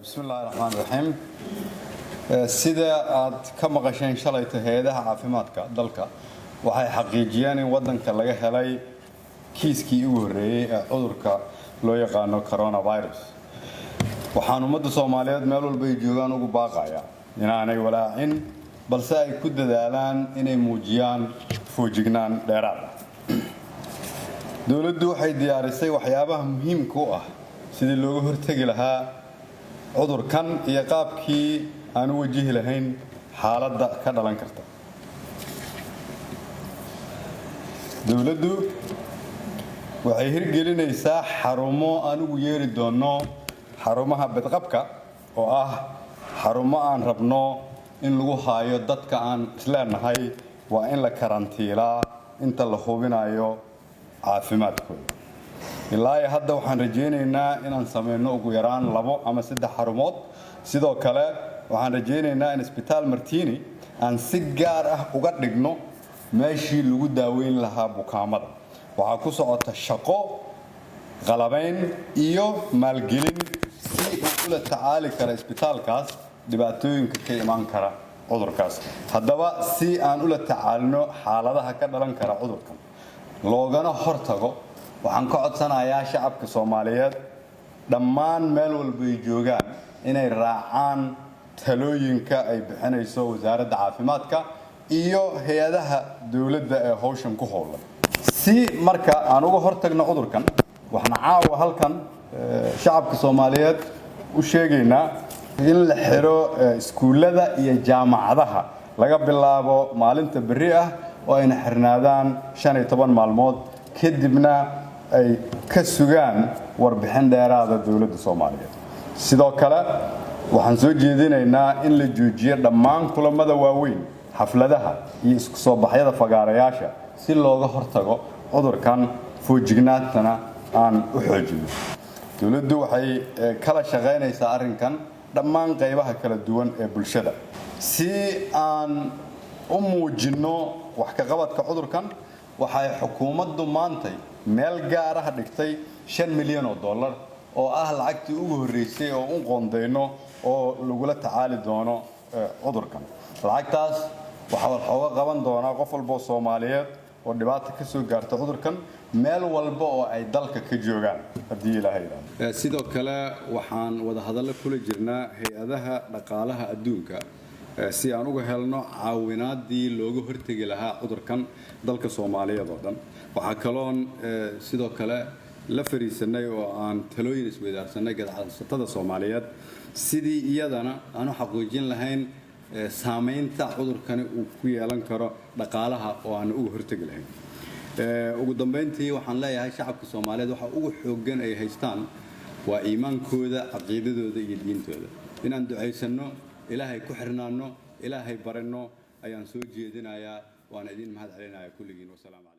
Bismillahi raxmaan raxiim. Sida aad ka maqasheen shalayta, hay-adaha caafimaadka dalka waxay xaqiijiyeen in wadanka laga helay kiiskii ugu horreeyey ee cudurka loo yaqaano coronavirus. Waxaan ummadda Soomaaliyeed meel walba ay joogaan ugu baaqayaa inaanay walaacin, balse ay ku dadaalaan inay muujiyaan foojignaan dheeraad ah. Dowladdu waxay diyaarisay waxyaabaha muhiimka u ah sidii looga hortegi lahaa cudurkan iyo qaabkii aan u wajihi lahayn xaaladda ka dhalan karta. Dowladdu waxay hirgelinaysaa xarumo aan ugu yeeri doonno xarumaha badqabka, oo ah xarumo aan rabno in lagu haayo dadka aan isleenahay waa in la karantiilaa inta la hubinayo caafimaadkooda. Ilaa iyo hadda waxaan rajaynaynaa inaan samayno ugu yaraan labo ama saddex xarumood. Sidoo kale waxaan rajaynaynaa in Isbitaal Martini aan si gaar ah uga dhigno meeshii lagu daaweyn lahaa bukaamada. Waxaa ku socota shaqo qalabayn iyo maalgelin si uu ula tacaali kara isbitaalkaas dhibaatooyinka ka imaan kara cudurkaas. Haddaba, si aan ula tacaalino xaaladaha ka dhalan kara cudurkan loogana hortago, waxaan ka codsanayaa shacabka Soomaaliyeed dhammaan meel walba ay joogaan inay raacaan talooyinka ay bixinayso Wasaaradda Caafimaadka iyo hay-adaha dowladda ee howshan ku howlan. Si marka aan uga hortagno cudurkan, waxaan caawa halkan shacabka Soomaaliyeed u sheegaynaa in la xiro iskuullada iyo jaamacadaha laga bilaabo maalinta berri ah, oo ayna xirnaadaan 15 maalmood, kadibna ay ka sugaan warbixin dheeraada dowladda Soomaaliyeed. Sidoo kale waxaan soo jeedinaynaa in la joojiyo dhammaan kulamada waaweyn, xafladaha iyo isku soo baxyada fagaarayaasha, si looga hortago cudurkan, foojignaantana aan u xoojino. Dowladdu waxay kala shaqaynaysaa arrinkan dhammaan qaybaha kala duwan ee bulshada si aan u muujinno wax ka qabadka cudurkan. Waxay xukuumaddu maantay meel gaar ah dhigtay $5 milyan oo ah lacagtii ugu horreysay oo u qoondayno oo lagula tacaali doono cudurkan. Lacagtaas waxaa wax ooga qaban doonaa qof walba oo Soomaaliyeed oo dhibaata ka soo gaarta cudurkan, meel walba oo ay dalka ka joogaan, haddii Ilaahay yidhaahdo. Sidoo kale waxaan wadahadallo kula jirnaa hay-adaha dhaqaalaha adduunka si aan uga helno caawinaadii looga hortegi lahaa cudurkan dalka Soomaaliyeed oo dhan. Waxaa kaloon sidoo kale la fariisanay oo aan talooyin isweydaarsanay ganacsatada Soomaaliyeed sidii iyadana aan u xaqiijin lahayn saamaynta cudurkani uu ku yeelan karo dhaqaalaha oo aan uga hortegi lahayn. Ugu dambeyntii waxaan leeyahay shacabka Soomaaliyeed, waxa ugu xooggan ay haystaan waa iimaankooda, caqiidadooda iyo diintooda. Inaan ducaysanno, Ilaahay ku xirnaanno, Ilaahay baranno ayaan soo jeedinayaa. Waana idin mahad celinayaa kulligiin. Wasalaamu calaykum.